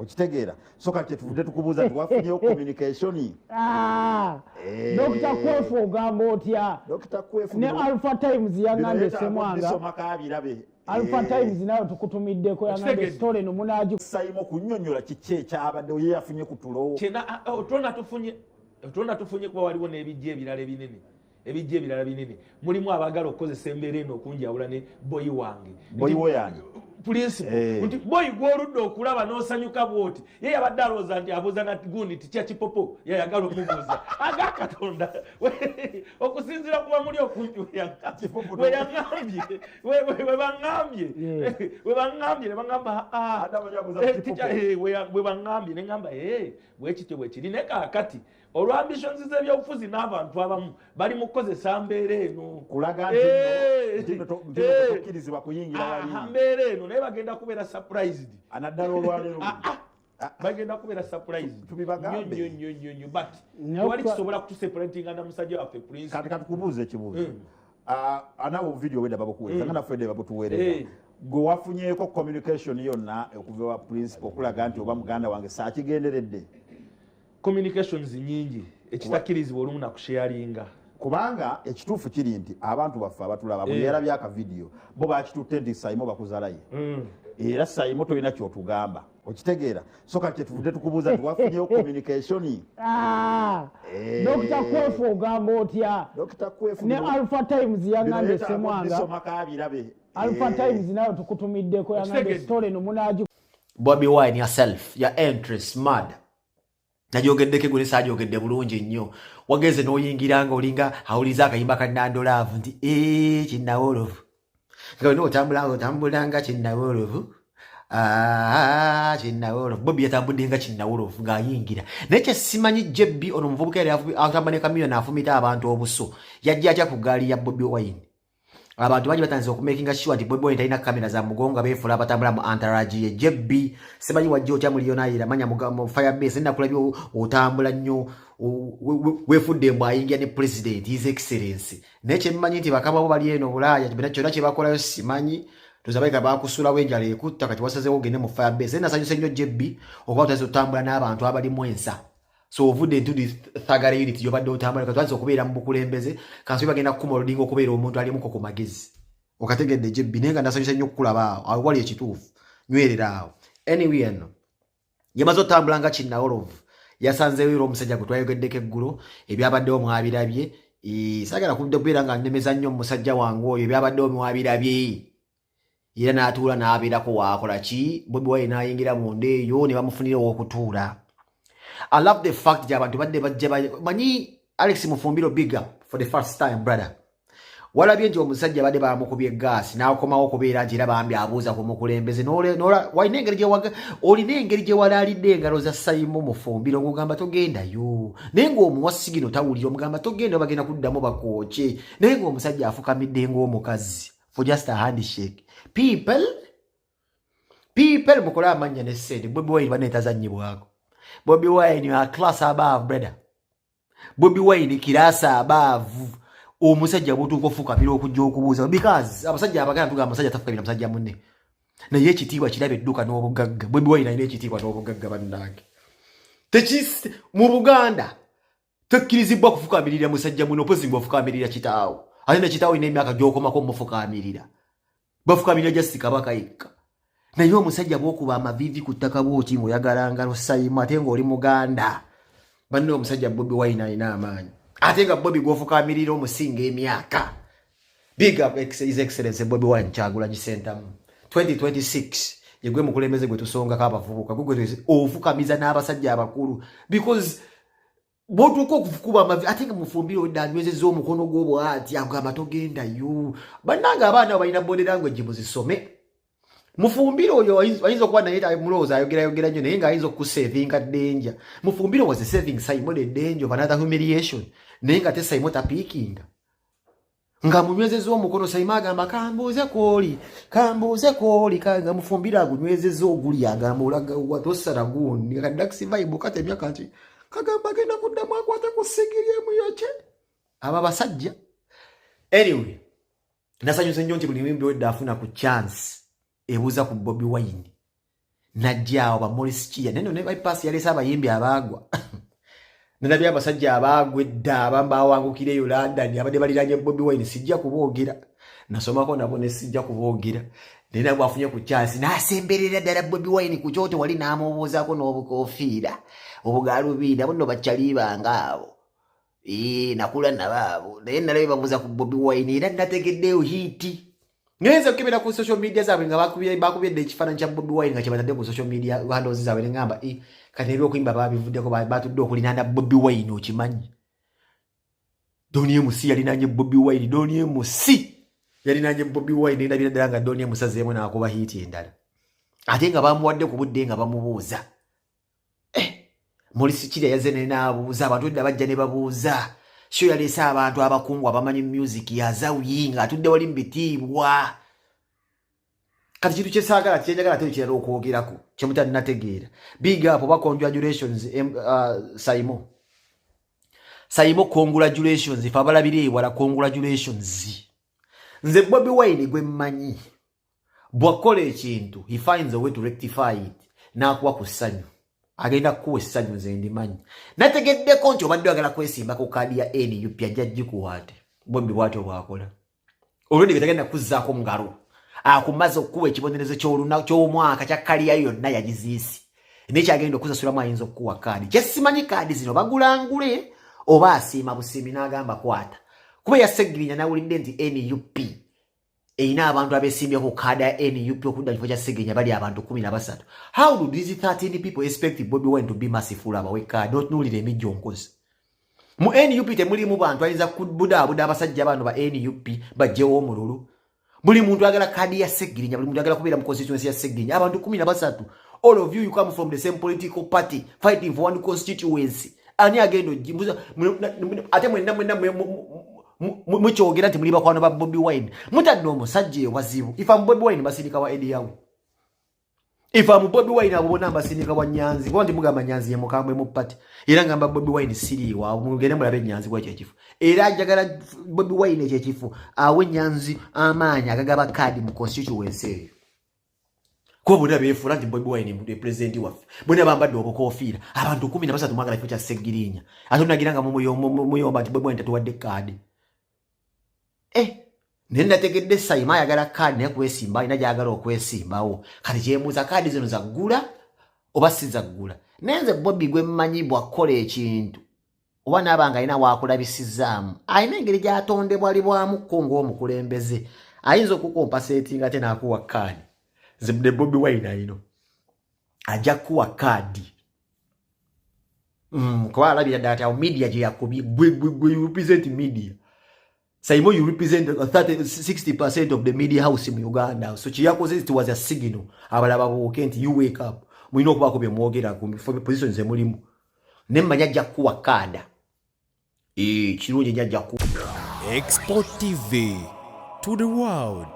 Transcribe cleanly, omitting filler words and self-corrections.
Okitegeera? So kati kyetuvudde tukubuuza nti wafunyeyo communication? Ah, Eh. Dr. Kwefu, ogamba otya? Dr. Kwefu, ne Alpha Times yangambye, Semwanga. Bisomako abirabe. Alpha Eh, Times nayo tukutumiddeko, yangambye Okitegedde. story eno munagi Saimo kunnyonnyola kiki ekyabaddewo, ye yafunye ku tulo. Kyena otulona tufunye kuba waliwo n'ebijja ebirala ebinene, ebijja ebirala binene. Mulimu abaagala okukozesa embeera eno okunjawula ne boyi wange. Boyi wo yange? Principal. Eh. Nti boyi gwoludde okulaba n'osanyuka bwoti, ye yabadde alowooza nti abuuza na gundi tikya kipopo yayagala omubuuza aga Katonda. Okusinziira kuba muli okumpi Kipopo. weyaŋambye, we baŋambye, we baŋambye ne baŋamba, "Ah, Ate abaja abuuza eh, kipopo. Teacher, bwe baŋŋambye ne ŋŋamba, bwekityo bwe kiri." Ne kaakati olwa ambitions z'ebyobufuzi n'abantu abamu bali mu kukozesa mbeera eno Kulaga nti nno tokkirizibwa kuyingira wali. Mbeera eno, naye bagenda kubeera surprised. Anaddala olwaleero. Bagenda kubeera surprised. Tubibagambe. Nnyo nnyo nnyo nnyo, but Naye tewali kisobola kutuseparatinga na musajja waffe Prince. Kati katukubuuza ekibuuzo. Ah, anawo video wedda babukuweereza nga naffe edda babutuweereza. Gwe wafunyeeko communication yonna okuva wa principal okulaga nti oba muganda wange saakigenderedde? Communications nyingi, ekitakkirizibwa olumu nakusharinga. Kubanga ekituufu kiri nti abantu baffe abatulaba, buli yalabye akavidiyo, bo bakitutte nti Saimo bakuzalaye. Era Saimo tolina kyotugamba, okitegeera? So kati kyetuvudde tukubuuza nti wafunyeyo communication? Ah, Eh. Dr. Kwefu, ogamba otya? Dr. Kwefu, ne Alpha Times yangambye, Semwanga. Bisomako abirabe. Alpha Eh. Times nayo tukutumiddeko, yangambye Okitegedde. story eno munagi Bobi Wine yourself, your entry smart. Najogeddeko egwe, saajogedde bulungi nnyo. Wagenze n'oyingira nga olinga awuliza akayimba ka Nando Love nti ee kinnawolovu, nga wena otambula nga otambula nga kinnawolovu. Ah, kinnawolovu. Bobi yatambudde nga kinnawolovu ng'ayingira, naye kyesimanyi jebbi ono omuvubuka yali atamba ne Kamiyoni afumita abantu obuso, yajja atya ku gaali ya Bobi Wine? Abantu bangi batandise okumakinga sure nti Bobi Wine talina kamera za mugongo, beefula abatambula mu entourage ye. Jebbi, simanyi wajja otya muliyonayira manya mu firebase, nakulabye otambula nnyo, weefudde mbu ayingira ne president, His Excellence. Naye kyemmanyi nti bakama bo bali eno Bulaaya, kyonna kye bakolayo simanyi. Tozabaika bakusulawo enjala ekutta, kati wasazewo ogende mu firebase. Naye nasanyuse nnyo Jebbi okuba otandise otambula n'abantu abalimu ensa. So ovudde into the thuggery unit gyobadde otambula, kati otandise okubeera mu bukulembeze. Kansobi bagenda kukuma oludinga okubeera omuntu alimuko ku magezi. Okategedde, Jebbi? Naye nga nasanyuse nnyo okukulaba awo. Awo wali ekituufu, nywerera awo. Anyway, eno yamaze otambula nga kinnawolovu, yasanzeewo era omusajja gwe twayogeddeko eggulo. Ebyabaddewo mwabirabye. Saagala kudde kubeera nga nnemeza nnyo omusajja wange oyo. Ebyabaddewo mwabirabye, era n'atuula n'abeerako waakola ki. Bobi Wine n'ayingira munda eyo ne bamufunira ow'okutuula. I love the fact nti abantu badde bajja manyi Alex Mufumbiro, big up for the first time, brother. Walabye nti omusajja badde bamukubye gaasi n'akomawo okubeera nti era bambi abuuza ku mukulembeze. Walina engeri olina engeri gye walaalidde engalo za Saimo Mufumbiro ng'ogamba togendayo, naye ng'omuwa sigino tawulira, omugamba togendayo, bagenda kuddamu bakooke, naye ng'omusajja afukamidde ng'omukazi for just a handshake. People, people, mukole amannya ne ssente. Bobi Wine baneetazannyibwako. Bobi Wine, you are class above, brother. Bobi Wine, class above. Omusajja bwotuuka ofukamira okujja okubuuza, because abasajja abaganda tugamba omusajja tafukamira musajja munne, naye ekitiibwa kiraba edduka n'obugagga. Bobi Wine alina ekitiibwa n'obugagga, bannange. Tekis mu Buganda tekkirizibwa kufukamirira musajja muno, opozi nga ofukamirira kitaawo, ate ne kitaawo olina emyaka gy'okomako mufukamirira. Bafukamirira just kabaka yekka. Naye omusajja bw'okuba amaviivi ku ttaka bwoti ng'oyagala ngalo Sayimu, ate ng'oli Muganda, banne, omusajja Bobi Wine alina amaanyi, ate nga Bobi gw'ofukamirira omusinga emyaka. Big up His Excellence Bobi Wine Kyagulanyi Sentamu. 2026 yegwe mukulembeze gwe tusongako abavubuka, gwe ofukamiza n'abasajja abakulu, because bw'otuuka okukuba amavi, ate nga Mufumbiro wedde anywezezza omukono gwo bw'ati agamba togendayo. Bannange, abaana abo balina body language, muzisome. Mufumbiro oyo ayinza okuba naye mulowooza ayogerayogera nnyo, naye ng'ayinza okusavinga danger. Mufumbiro was saving Simon a danger of another humiliation, naye nga te Simon tapiikinga nga munywezezza omukono. Saima agamba kambuuze kwoli, kambuuze kwoli, nga Mufumbiro agunywezezza oguli, agamba olaga tosala gundi kadaxi vibe katemya kati kagamba agenda kuddamu akwate ku sigiri emuyokye abo abasajja. Anyway, nasanyuse nnyo nti buli muyimbi wedde afuna ku chance ebuuza ku Bobi Wine. Najja awo ba Maurice Kirya, naye no ne bypass yaleese abayimbi abaagwa. Nalabye abasajja abaagwa edda, abamu bawangukira eyo London, abadde baliranye Bobi Wine. Sijja kuboogera, nasomako nabo ne sijja kuboogera, naye nabwe afunye ku chance n'asemberera ddala Bobi Wine ku kyoto wali, n'amubuuzaako n'obukofiira obugalubiina buno. Bakyali bange abo. Ee, nakula nabo abo, naye nalabye babuuza ku Bobi Wine era nategeddeyo hit. Ngenze okukebera ku social media zaabwe nga bakubye dda ekifaananyi kya Bobi Wine nga kyebatadde ku social media handles zaabwe, neŋŋamba, "Eh, kati ebyokulimba babivuddeko, batudde okulinaana Bobi Wine." Okimanyi Don MC yalinanye Bobi Wine? Don MC yalinanye Bobi Wine, endabira ddala nga Don MC azeemu n'akuba hit endala, ate nga bamuwadde ku budde nga bamubuuza. Eh, Maurice Kirya yazze ne n'abuuza abantu edda, bajja ne babuuza. Sho yaleese abantu abakungu abamanyi music yazawi nga atudde wali mu bitiibwa. Kati kintu kyesaagala, kyenjagala ate ekirala okwogerako kyemutalinategeera, big up oba congratulations, Saimo. Saimo, congratulations. Fe abalabira ewala, congratulations. Nze Bobi Wine gwe mmanyi, bw'akola ekintu he finds a way to rectify it, n'akuwa ku ssanyu, agenda kukuwa essanyu. Nze ndimanyi, nategeddeko nti obadde oyagala kwesimba ku kaadi ya NUP, ajja gikuwaate. Bobi bwatyo bwakola, olwedi tagenda kuzzaako ngalo, akumaze okukuwa ekibonerezo ky'omwaka kya kaliya yonna yagiziisi, naye kyagenda okusasulamu ayinza okukuwa kaadi. Kyesimanyi, kaadi zino bagulangule oba asiima busiimi n'agamba kwata? Kuba yaseggirinya, nawulidde nti NUP erina abantu abesimbye ku kaadi ya NUP okudda kifo kya Segirinya, bali abantu 13. How do these 13 people expect Bobi Wine to be merciful abawe kaadi? Otunuulira emijjo nkozi mu NUP, temulimu bantu ayinza kubudaabuda abasajja bano ba NUP bajjewo omululu. Buli muntu ayagala kaadi ya Segirinya, buli muntu ayagala kubeera mu constituency ya Segirinya. Abantu 13, all of you, you come from the same political party fighting for one constituency. Ani agenda ogimuza? Ate mwenna mwenna mukyogera nti muli bakwano ba Bobi Wine, mutadde omusajja ewazibu. If am Bobi Wine, basindika wa Eddy Yawe. If am Bobi Wine, abo bonna mbasindika wa Nyanzi, kuba nti mugamba Nyanzi ye mukambwe mu party. Era ngamba Bobi Wine siriiwa, mugende mulabe Nyanzi bwekyo ekifo. Era njagala Bobi Wine ekyo ekifo awe Nyanzi amaanyi agagaba kaadi mu constituency eyo, kuba bonna beefuula nti Bobi Wine ye pulezidenti waffe, bonna bambadde obukofiira. Abantu 13 mwagala kifo kya Segirinya, ate onagira nga muyomba nti Bobi Wine tatuwadde kaadi. Eh, naye nategedde Saima ayagala kaadi, naye kwesimba alina gyagala okwesimbawo. Kati kyemuuza, kaadi zino zaggula oba si zaggula? Naye nze Bobi gwe mmanyi, bw'akola ekintu oba naaba nga alina wakulabisizaamu, alina engeri gy'atondebwa libwamukko ng'omukulembeze, ayinza okucompensatinga ate n'akuwa kaadi. Nze ne Bobi Wine ayino ajja kukuwa kaadi. Kuba alabira ddala ti awo media gye yakubye. Gwe you represent media. Saimo, you represent 30, 60% of the media house mu Uganda. So kyeyakoze, it was a signal abalala babuuke nti you wake up, mulina okubaako bye mwogera ku positions emulimu. Ne mmanya ajja kukuwa kaada. Eh, kirungi nnyo, ajja kukuwa. Export TV to the world.